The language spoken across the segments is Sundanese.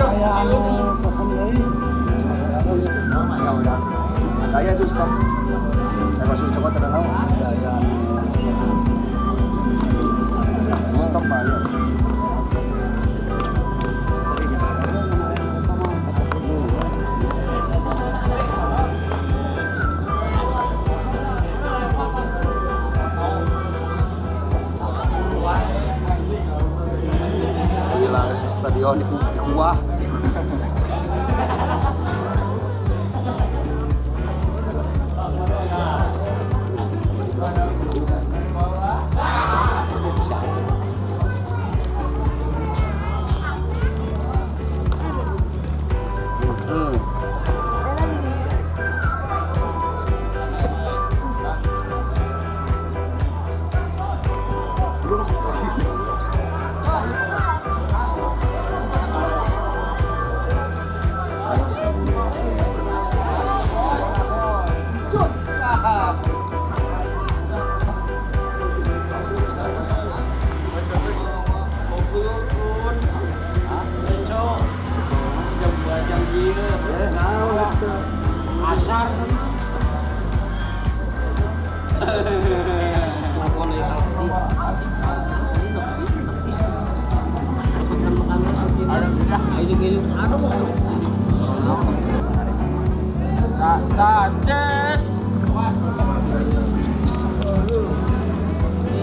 Aya anu pesen deui. Ya udah. Saya itu stop. Masuk cokot ada naon? Saya stop aja. Gila, stadion di kuah. Asar.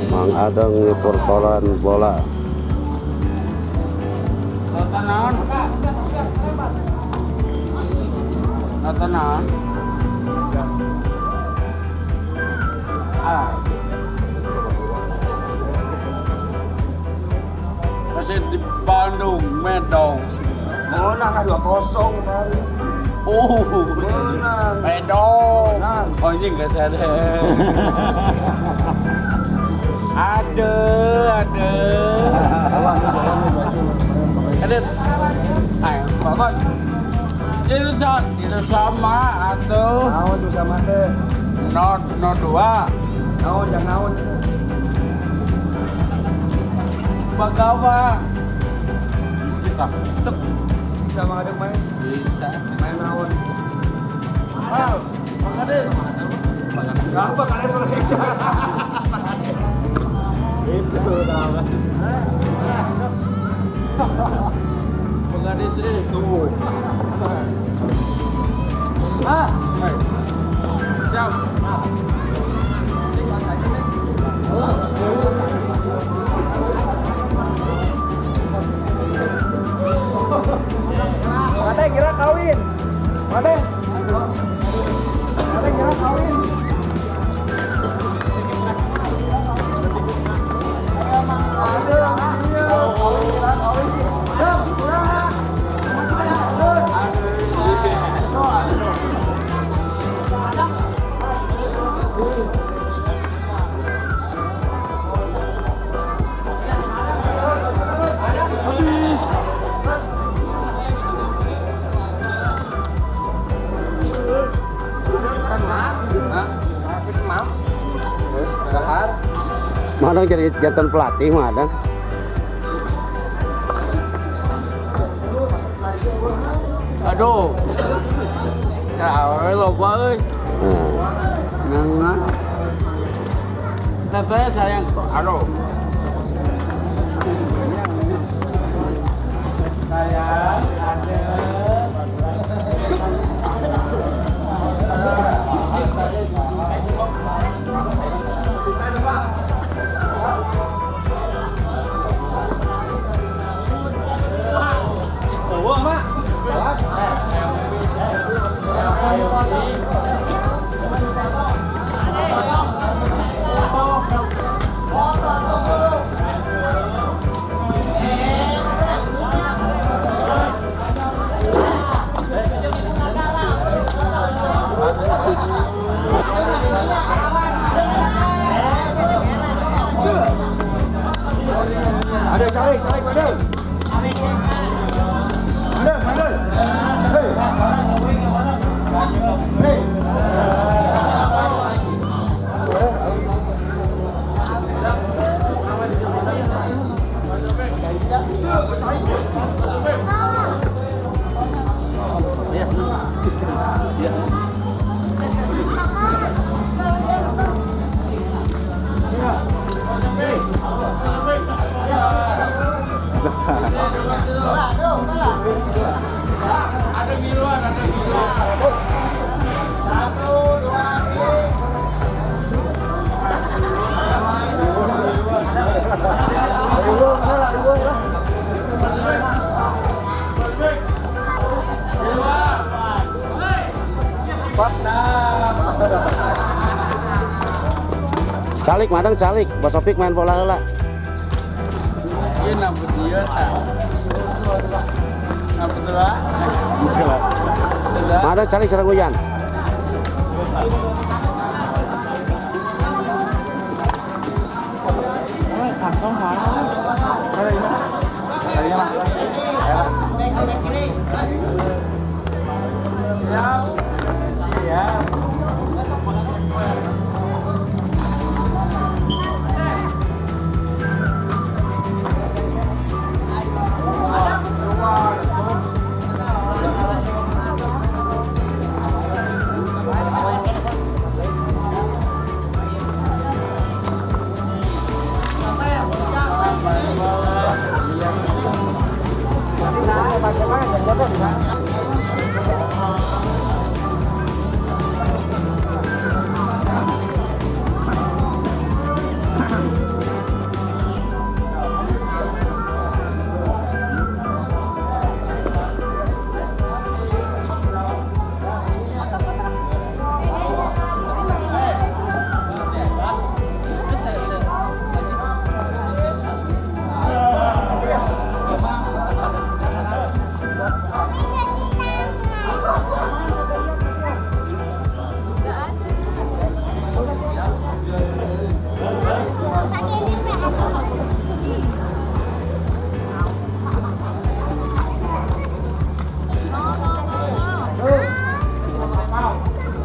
Mang Adeng nyukur koran bola. Nonton naon? Nonton naon? Ah. Masih di Bandung, Medong. Menang 2-0 kemarin. Oh, Menang. Medong. Menang. Oh, ini enggak sadar. Ada, ada. Ada. Ayo, Bapak. Itu sama atau Naon tuh sama teh. 0 0 2. Naon jangan naon. Bagawa. Kita tek Bisa Mang Adeng main. Bisa. Main naon. Wow, makanya Apa kan sore itu. Itu tahu. Makanya sih tuh. Ah, siap. Mana kira kawin? Mana? Mana kira kawin? Ada, kawin kira kawin. Terus dahar. Mang Adeng jadi kegiatan pelatih Mang Adeng. Aduh. Ya, loba euy. Nah. Teteh sayang, aduh. Sayang, ada. Calik Madang calik, Bos Opik main bola heula. Iya nambut dia. Nambut lah. Madang calik sareng Uyan. Siap. Siap.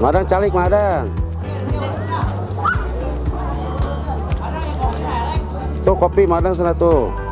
Madang calik Madang. Tuh kopi Madang sana tuh.